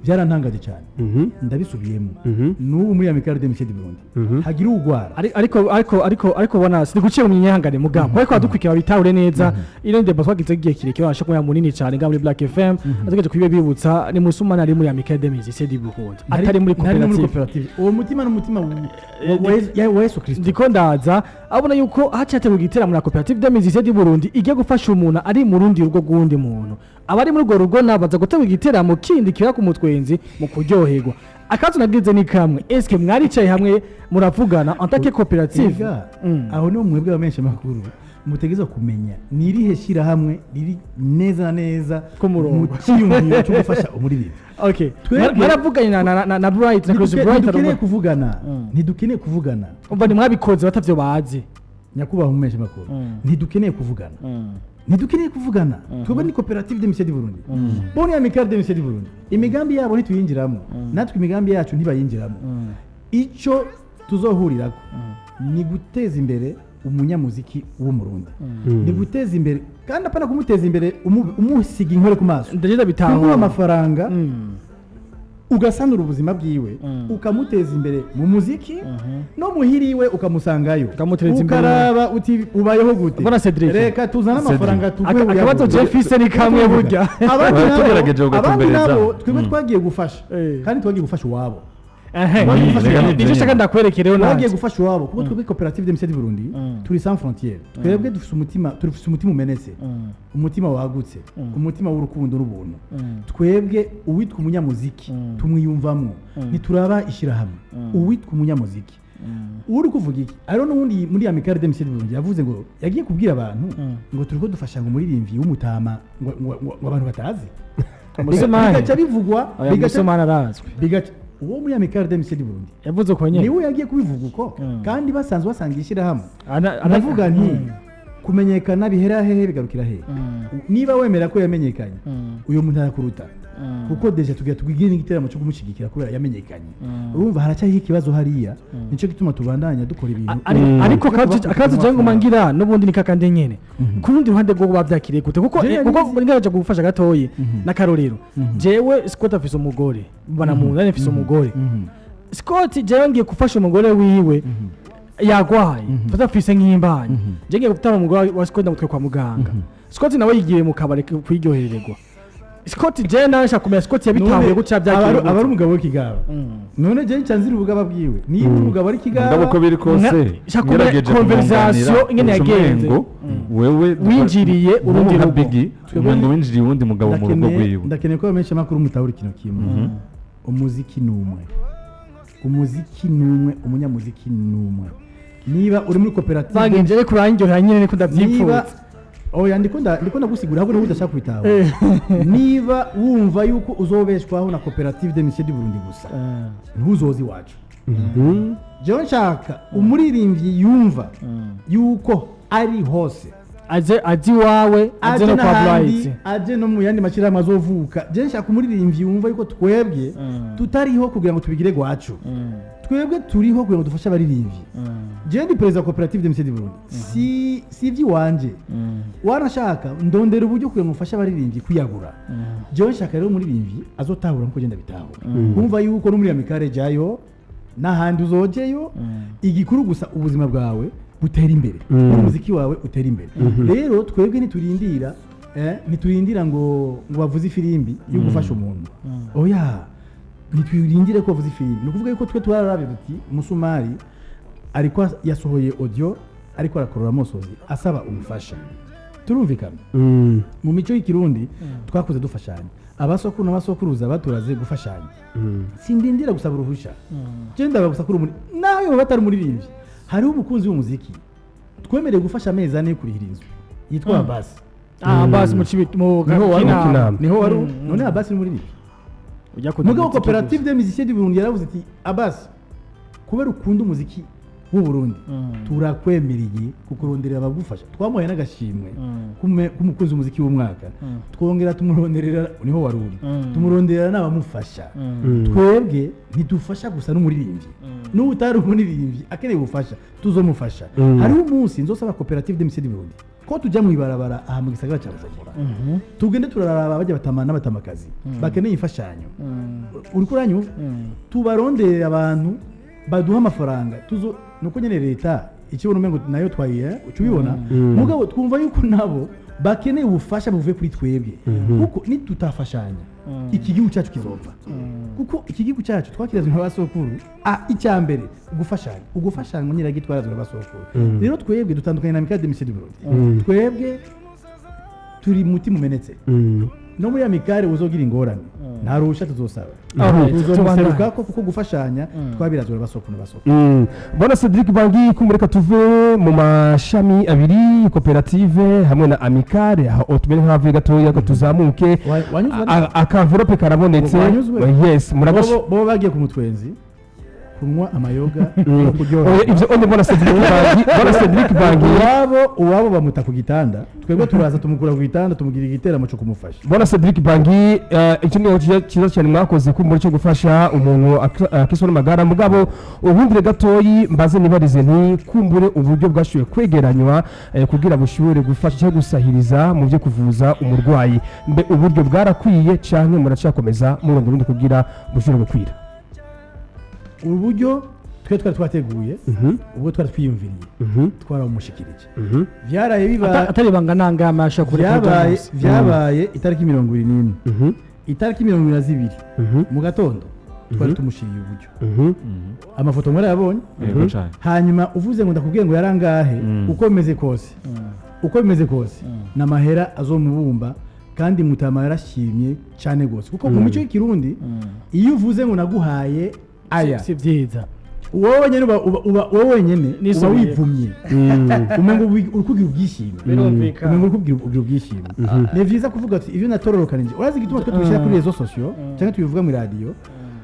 byarantangaje cyane. Ndabisubiyemo, n'ubu muri Amicale des Musiciens du Burundi hagira ugwara. Ariko bona siniguciye mu myihangane mugabo, ariko adukurikira babitahure neza. Ino ndeba twagize igihe kirekire, basha kuba munini cyane nga muri Black FM, ategereje kubibe bibutsa ni Musumani ari muri Amicale des Musiciens du Burundi, atari muri ntari no muri koperative. Koperative. Uwo mutima n'umutima wa Yesu Kristo. Ndiko ndaza abona yuko hacateguwe igiteramo na koperative des Musiciens du Burundi igiye gufasha umuntu ari mu rundi rugo rw'uwundi muntu. Abari muri urwo rugo nabo baza gutegura igiteramo kindi kibera ku mutwenzi mu kuryoherwa. Akazi nagize ni kamwe: eske mwaricaye hamwe muravugana en tant que koperative? Ega, aho niho mwebwe abamenyesha makuru mutegerezwa kumenya ni irihe shyirahamwe riri neza na neza Ku murongo. mu cyiyumviro cyo gufasha umuririmbyi. Okay. Twebwe- Mwaravuganye na Bright na Chris Bright? Ntidukeneye kuvugana, ntidukeneye kuvugana. Umva, ni mwabikoze batavyo bazi. Nyakubahwa umumenyesha makuru, ntidukeneye kuvugana, ntidukeneye kuvugana. Twebwe ni koperative des Musiciens du Burundi, bo ni Amicale des Musiciens du Burundi. Imigambi yabo ntituyinjiramo, natwe imigambi yacu ntibayinjiramo. Icyo tuzohurirako ni guteza imbere umunyamuziki w'Umurundi, ni guteza imbere, kandi apana kumuteza imbere umusiga inkore ku maso, Ndagenda kumuha bitahura. amafaranga, ugasanura ubuzima bwiwe, ukamuteza imbere mu muziki, no muhiriwe ukamusangayo, Ukamuteza imbere. ukaraba uti ubayeho gute. Bwana Cedric. Reka tuzane amafaranga tuguhe Akabazo uyagure. Jeff Fise ni kamwe burya. Abandi nabo, Tugerageje abandi kugatumbereza. nabo twebwe twagiye gufasha, kandi twagiye gufasha uwabo. Ehe. Reka Nicyo nshaka ndakwerekereho Twagiye nanjye. gufasha uwabo, kuko twebwe koperative des Musiciens du Burundi turi sans frontière. Twebwe dufise umutima, turufise umutima umenetse, umutima wagutse, umutima w'urukundo n'ubuntu. Twebwe uwitwa umunyamuziki tumwiyumvamwo, ntituraba ishyirahamwe. Uwitwa umunyamuziki uri kuvuga iki? Hariho n'uwundi muri Amicale des Musiciens du Burundi yavuze ngo yagiye kubwira abantu ngo turiko dufasha ngo umuririmbyi w'umutama, ngo abantu batazi. Musumani. Bigaca bivugwa, Oya, bigaca Musumani arazwi. Bigaca uwo muri Amicale des Musiciens du Burundi Yavuze uko nyene. niwe yagiye kubivuga uko, kandi basanzwe basanga ishyirahamwe. Ndavuga Ndavuga nti kumenyekana bihera hehe, bigarukira hehe? Niba wemera ko yamenyekanye, uyu muntu arakuruta, kuko déjà tugira tugire n'igiteramo cyo kumushyigikira kubera yamenyekanye. Urumva haracyariho ikibazo hariya, nicyo gituma tubandanya dukora ibintu. Ariko akabazo jewe nguma ngira n'ubundi ni kakandi nyene, ku rundi ruhande rwo bavyakiriye gute? Kuko Jewe kuko narizi- ngerageje gufasha gatoyi n'akarorero, jewe Scott afise umugore, mbana mu nani, afise umugore. Scott, jewe ngiye gufasha umugore wiwe. Yagwaye fata afise nk'imbanyi, je ngiye gutara umugore wa Scott, ndamutwe kwa muganga. Scott nawe yigiye mu kabari kwiryohererwa. Scott, je nawe nshaka kumenya Scott yabitahuye gutya, byakiriye Aba ari umugabo w'ikigaba. None je ncanzira ubugaba bwiwe niba umugabo ari ikigaba? Ndabo uko biri kose, Nshaka kumenya ngerageje conversation kumwunganira, ingene yagenze. umengo wewe Winjiriye urundi nka rugo. Biggie, umengo winjiriye uwundi mugabo mu rugo rwiwe. Ndakeneye ko abamenyesha amakuru mutahura ikintu kimwe: umuziki ni umwe, umuziki ni umwe, umunyamuziki ni umwe. Niba uri muri koperative Bangenje ariko urangyohera nyine, niko niba ndabyipfuza. Oya, ndiko ndagusigura, ahubwo niba udashaka kubitahura, niba wumva yuko uzobeshwaho na Koperative des Musiciens du Burundi gusa, ntuzoze iwacu. Jewe nshaka umuririmbyi yumva yuko ari hose, aze iwawe, aze aje no kwa n'ahandi, Bright, aje no mu yandi mashyirahamwe azovuka. Je nshaka umuririmbyi yumva yuko twebwe tutariho kugira ngo tubigire gwacu, twebwe turiho kugira ngo dufashe abaririmbyi. Je ndi perezida wa Koperative des Musiciens du Burundi, si iby'iwanje. Wanashaka ndondera uburyo kugira ngo mufashe abaririmbyi kwiyagura. Jewe nshaka rero umuririmbyi azotahura nkuko genda bitahura, kumva yuko no muri amicale jayo n'ahandi uzojeyo, igikuru gusa ubuzima bwawe butera imbere, umuziki wawe utera imbere. Rero twebwe ntiturindira ngo bavuze ifirimbi yo gufasha umuntu. Oya, ntiturindire ko bavuze ifirimbi. Ni ukuvuga yuko twe twararabye duti Musumari ariko yasohoye audio, ariko arakorora amosozi asaba umufasha. Turumvikana? Mu mico y'Ikirundi twakuze dufashanya, abasokuru n'abasokuruza baturaze gufashanya. Sindindira gusaba uruhusha, je ndaba gusa kuri umuri nawe yoba batari umuririmbyi, hariho umukunzi w'umuziki twemerewe gufasha amezi 4 yo kurihira inzu yitwa Abasi. Ah, basi mu kibi mu Niho wari Kinama. Niho wari. None Abasi ni umuririmbyi? Ujya kujya Mugabo mu muziki. Koperative des Musiciens du Burundi yaravuze iti: "Abasi, kubera ukunda umuziki w'u Burundi, turakwemereye kukuronderera abagufasha." Twamuhaye n'agashimwe k'umukunzi w'umuziki w'umwaka, twongera tumuronderera, niho wari uri, tumuronderera n'abamufasha. Twebwe ntidufasha gusa n'umuririmbyi, n'ubu utari umuririmbyi akeneye ubufasha tuzomufasha. Hariho umunsi nzosaba Koperative des Musiciens du Burundi ko tujya mu ibarabara aha mu gisagara cya Bujumbura, tugende turaraba bajya batamana n'abatamakazi bakeneye imfashanyo. Uriko uranyumva? Tubaronderera abantu baduha amafaranga tuzo. Nuko nyene leta ikibona umengo nayo twayiye, uca ubibona. Mugabo twumva yuko nabo bakeneye ubufasha buvuye kuri twebwe, kuko nitutafashanya iki gihugu cyacu kizopfa, kuko iki gihugu cyacu twakirazwe n'abasokuru. Icya mbere ugufashanya, ugufashanya nyiragi twarazwe n'abasokuru. Rero twebwe dutandukanye na Amicale des Musiciens du Burundi. Twebwe turi mutima umenetse. No muri amicale uzogira ingorane, nta ruhusha tuzosaba, tuzomuseruka ko, kuko gufashanya twabirazwe n'abasokuru n'abasokuru. Bwana Cedric Bangi, kumureka tuve mu mashami abiri, koperative hamwe na amicale, aho tumere nk'ahavuye gatoya ko tuzamuke. Wanyuzwe? Akamverope karabonetse. Wanyuzwe? Yes, murabasha. Bo bagiye ku mutwenzi kunywa amayoga no Oya, kuryoherwa. ivyo onye, bwana Cedric Bangi, bwana Cedric Bangi. Uwabo bamuta ku gitanda, twebwe turaza tumukura ku gitanda, tumugira igiteramo cyo kumufasha. Bwana Cedric Bangi, icyo ni cyiza cyane mwakoze kumbura cyo gufasha umuntu akiswe n'amagara. Mugabo ubundi gatoyi mbaze nibarize nti kumbure uburyo bwashoboye kwegeranywa kugira bushobore gufasha cyangwa gusahiriza mu byo kuvuza umurwayi, mbe uburyo bwarakwiye canke muracyakomeza murongo ubundi kugira bushobore gukwira? Uburyo twe twari twateguye, ubwo twari twiyumviriye, twarawumushikirije. Byaraye biba Atari ibanga nangama ashobora kureka. Byabaye itariki 21, itariki 22 mu gatondo twari tumushiriye uburyo. Amafoto mwarayabonye. Yego cyane. Hanyuma uvuze ngo ndakubwiye ngo yarangahe? Uko bimeze kose, uko bimeze kose, ni amahera azomubumba, kandi Mutama yarashimye cyane rwose, kuko mu mico y'Ikirundi iyo uvuze ngo naguhaye aya, si byiza. Wowe wenyine uba wowe wenyine uba Nisubiyeko. wivumye, umengo uri kugira ubwishime. Birumvikana. Umengo uri kugira ubwishime. Ni byiza kuvuga ati ibyo natororokanije. Urazi igituma twe tubishyira kuri réseaux sociaux cyangwa tubivuga mu radiyo?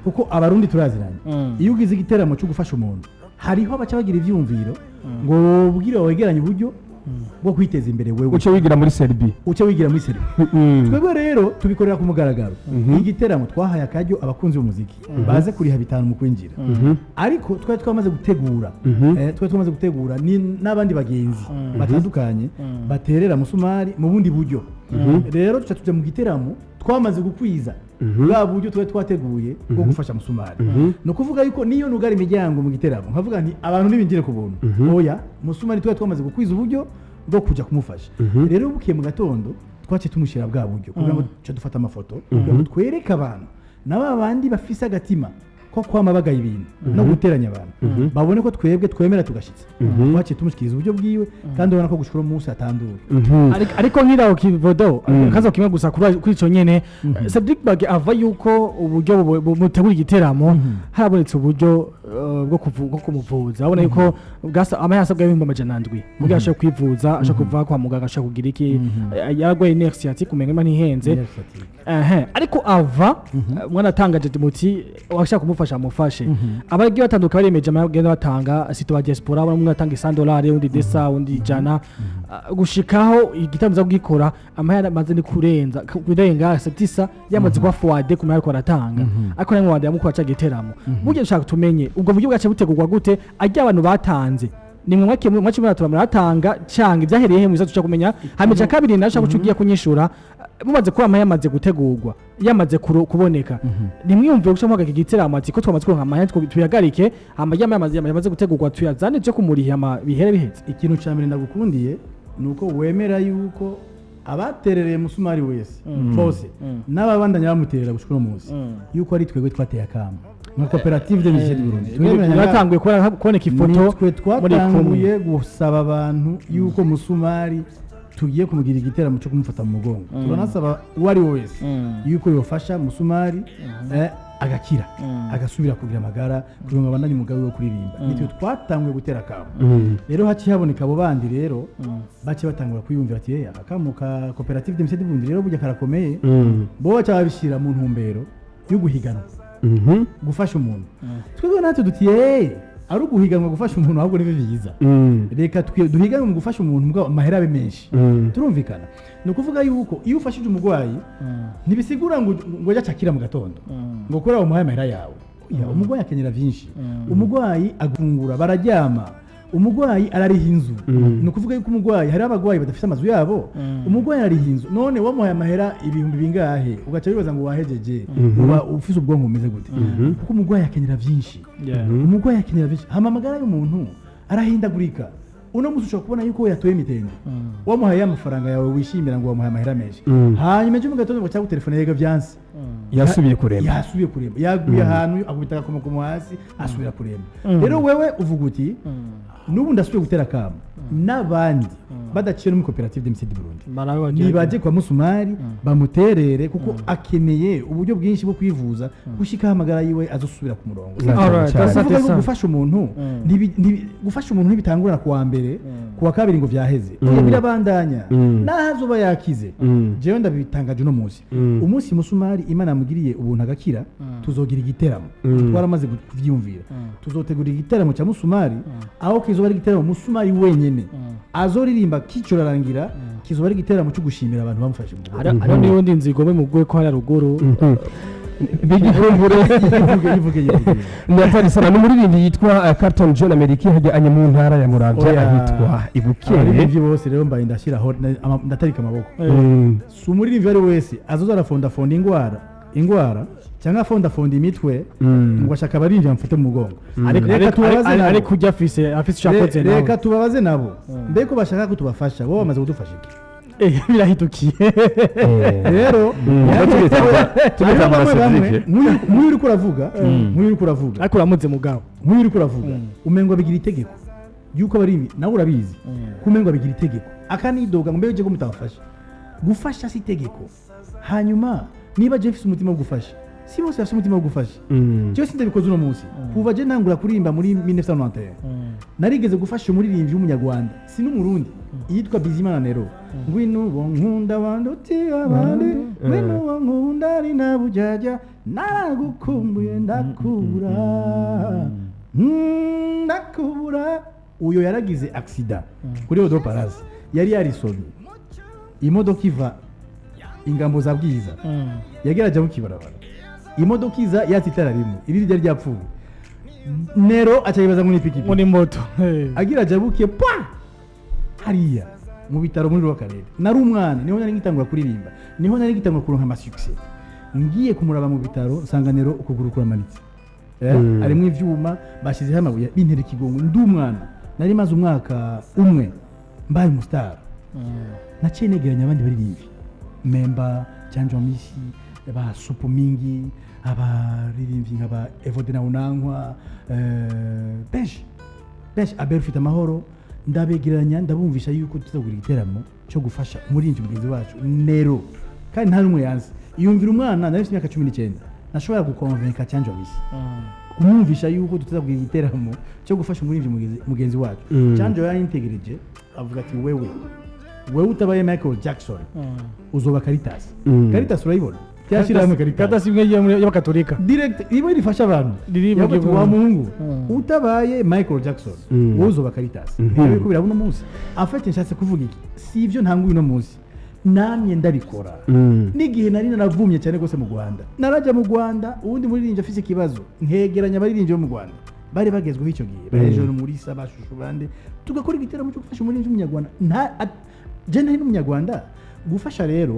Kuko Abarundi turaziranye. Iyo ugize igiteramo cyo gufasha umuntu, hariho abaca bagira ivyumviro ngo wobwire wegeranye uburyo bwo kwiteza imbere wewe, uce wigira muri Serbie. Uce wigira muri Serbie. Twebwe rero tubikorera ku mugaragaro. Igiteramo twahaye akaryo abakunzi b'umuziki baze kuriha 5 mu kwinjira, ariko twari twamaze gutegura n'abandi bagenzi batandukanye baterera Musumari mu bundi buryo. Rero tuca tuja mu giteramo. Twamaze gukwiza bwa buryo twari twateguye bwo gufasha Musumari. Ni ukuvuga yuko niyo nugara imiryango mu giteramo nkavuga nti abantu ntibinjire ku buntu, oya, Musumari twari twamaze gukwiza uburyo bwo kujya kumufasha. Rero bukiye mu gatondo twaciye tumushyira bwa buryo kugira ngo duce dufate amafoto, kugira ngo twereke abantu na ba bandi bafise agatima ko kwama bagaye ibintu no guteranya abantu, babone ko twebwe twemera tugashitsa. Twaciye tumushyikiriza uburyo bwiwe, kandi ubona ko gushika uno munsi atandura. Ariko nkiraho kivodo kazo kimwe gusa kuri ico nyene, Cedric Bag ava yuko uburyo mutegura igiteramo harabonetse uburyo bwo kumuvuza. Abona yuko amahera asabwa 700,000 kugira ashobore kwivuza, ashobore kuva kwa muganga, ashobore kugira iki, yaragwaye nerf sciatique, umenga imana ntihenze. Ariko ava mwanatangaje muti washaka kumufasha amufashe. Abagiye batanduka baremeje amagenda batanga sito ba diaspora, bamwe batanga $100, undi desa, undi ijana, gushikaho igitaramo za kugikora amahera amaze ni kurenza kurenga setisa yamaze kuba forward ku mahera ariko aratanga, ariko namwe wanda yamukora ca giteramo. Burya dushaka tumenye ubwo buryo bwace butegurwa gute, ajya abantu batanze ni mwe mwakiye mwaciye muratura muratanga canga ibyahereye he mwiza tuca kumenya. Hama kabiri nashaka guca ugiye kunyishura, mumaze kuba amahera yamaze gutegurwa, yamaze kuboneka, nimwiyumvire guca muhagarika igiteramo ati ko twamaze kuronka amahera tuyagarike, hama yamaze gutegurwa tuyazane tuje kumuriha bihere biheze. Ikintu cya mbere ndagukundiye ni uko wemera yuko abaterereye Musumari wese bose n'ababandanya bamuterera gushika uno munsi, yuko ari twebwe twateye akamo nka koperative de musiciens du Burundi. Mwatanguye kuboneka ifoto Nitwe muri kumwe. twatanguye gusaba abantu yuko Musumari tugiye kumugira igiteramo cyo kumufata mu mugongo. Turanasaba uwo ari we wese yuko yofasha Musumari agakira, agasubira kugira amagara, kugira ngo abandanye umugambi wo kuririmba. Nitwe twatanguye gutera akamo. Rero haciye haboneka abo bandi rero bace batangura kwiyumvira ati "Eh, akamo ka koperative de musiciens du Burundi rero burya karakomeye." Bo baca babishyira mu ntumbero yo guhiganwa gufasha umuntu. Twebwe natwe duti "Eh, ari uguhiganwa gufasha umuntu, ahubwo nibyo byiza, reka duhiganwe mu gufasha umuntu mugabo amahera abe menshi." Turumvikana. Ni ukuvuga yuko iyo ufashije umurwayi ntibisigura ngo ngo ajye acakira mu gatondo ngo kubera wamuhaye amahera yawe. Oya, umurwayi akenera byinshi. Umurwayi agufungura, bararyama, umurwayi arariha inzu. Ni ukuvuga yuko umurwayi, hari abarwayi badafite amazu yabo, umurwayi arariha inzu. None wamuhaye amahera ibihumbi bingahe ugaca wibaza ngo wahejeje, uba ufise ubwonko bumeze gute? Kuko umurwayi akenera byinshi. Umurwayi akenera byinshi. Hama amagara y'umuntu arahindagurika. Uno munsi ushobora kubona yuko yatoye imitende, wamuhaye amafaranga yawe wishimira ngo wamuhaye amahera menshi, hanyuma ejo mu gatondo ngo cyangwa telefone yega byanse, yasubiye kuremba. Yasubiye kuremba, yaguye ahantu akubita agakomokomo hasi, asubira kuremba. Rero wewe uvuga uti n'ubu ndasubiye gutera akamo n'abandi badaciye no muri koperative de musiciens du Burundi, nibaje kwa Musumari bamuterere, kuko akeneye uburyo bwinshi bwo kwivuza gushika amagara yiwe azosubira ku murongo. Alright, Cyane. asante Kuvuga yuko sana. gufasha umuntu gufasha umuntu ntibitangurana ku wa mbere, ku wa kabiri ngo vyaheze. Oya, birabandanya naho azoba yakize. Jewe ndabitangaje uno munsi, umunsi Musumari Imana yamugiriye ubuntu agakira, tuzogira igiteramo. Twaramaze kuvyiyumvira, tuzotegura igiteramo cya Musumari, aho kizoba ari igiteramo Musumari wenyene azoririmba kicurarangira, kizoba ari igiteramo cyo gushimira abantu bamufashe mu mugongo. Hariho n'ubundi nzu igomwe mu bwo ko hariya ruguru. Bigikumbure. Yivuge, yivuge, yivuge. Ni sana n'umuririmbyi yitwa Carlton John Amerika, hajya mu ntara ya Muramvya Oya. ahitwa Ibukere. Abaririmbyi bose rero mbaye ndashyiraho ndatarika amaboko. Si umuririmbyi uwo ari we wese azoza arafondafonda ingwara cyangwa afondafonda imitwe ngo ashaka abaririmbyi bamufate mu mugongo. Ariko Reka tubabaze nabo. ariko ujya afise icyo yakoze nawe. Reka tubabaze nabo, mbega ko bashaka ko tubafasha, bo bamaze kudufasha iki? Birahindukiye. Rero Tubita hariho bamwe bamwe Cedric. nk'uyu uriko uravuga, nk'uyu uriko uravuga, Ariko uramuze mugabo. Nk'uyu uriko uravuga, umengo abigira itegeko yuko abaririmbyi, nawe urabizi ko umengo abigira itegeko, akanidoga ngo mbega uje ko mutabafasha. Gufasha si itegeko. Hanyuma niba je mfise umutima wo gufasha, si bose bafise umutima wo gufasha. Jewe sindabikoze uno munsi. Kuva je ntangura kuririmba muri 1991, narigeze gufasha umuririmbyi w'umunyarwanda, si n'umurundi, yitwa Bizimana Nero: "Ngwino uwo nkunda wanduti abandi, ngwino uwo nkunda ari na bujajya, naragukumbuye ndakubura, ndakubura." Uyo yaragize accident kuri Odo Palace, yari yarisomye imodoka iva ingambo za Bwiza, yagerageje mu kibarabara, imodoka iza yatse itara rimwe irindi ryari ryapfuye. Nero aca yibaza ngo ni ipikipiki. Muri moto. Agira ajabuke pa hariya. Mu bitaro muri Rwakarere, nari umwana, niho nari ngitangura kuririmba, niho nari ngitangura kuronka ama succès. Ngiye kumuraba mu bitaro, nsanga Nero ukuguru kuramanitse. Harimo ivyuma, bashyizeho amabuye, bintera ikigongo. Ndi umwana, nari maze umwaka umwe mbaye umustar. Naciye negeranya abandi baririmbyi, Memba Cyangwa Misi, ba Supu Mingi, abaririmbyi nka ba Evode na Unankwa, benshi benshi, Abel Ufite Amahoro. Ndabegeranya, ndabumvisha yuko tuzagura igiteramo cyo gufasha umuririmbyi mugenzi wacu Nero, kandi nta n'umwe yanze. Iyumvira umwana, nari mfite imyaka 19, nashobora gukonvenka Cyangwa Misi, kumwumvisha yuko tutazabwira igiteramo cyo gufasha umuririmbyi mugenzi wacu. Cyangwa yarintegereje, avuga ati: "Wewe, wewe utabaye Michael Jackson, uzoba Caritas." Caritas urayibona, cyashyirahamwe Caritas. Caritas imwe y'abakatolika. Direct iba rifasha abantu. Riri mu Yavuga ati, gihugu. "Wa muhungu, utabaye Michael Jackson, wowe uzoba Caritas." Niyo biriko biraba uno munsi. Afite nshatse kuvuga iki? Si ivyo ntanguye uno munsi, namye ndabikora. N'igihe nari naravumye cyane rwose mu Rwanda, narajya mu Rwanda, uwundi muririmbyi afise ikibazo, nkegeranya abaririmbyi bo mu Rwanda bari bagezweho icyo gihe, ba muri bashushu bande, tugakora igiteramo cyo gufasha umuririmbyi w'umunyarwanda. Nta je nari n'umunyarwanda gufasha rero.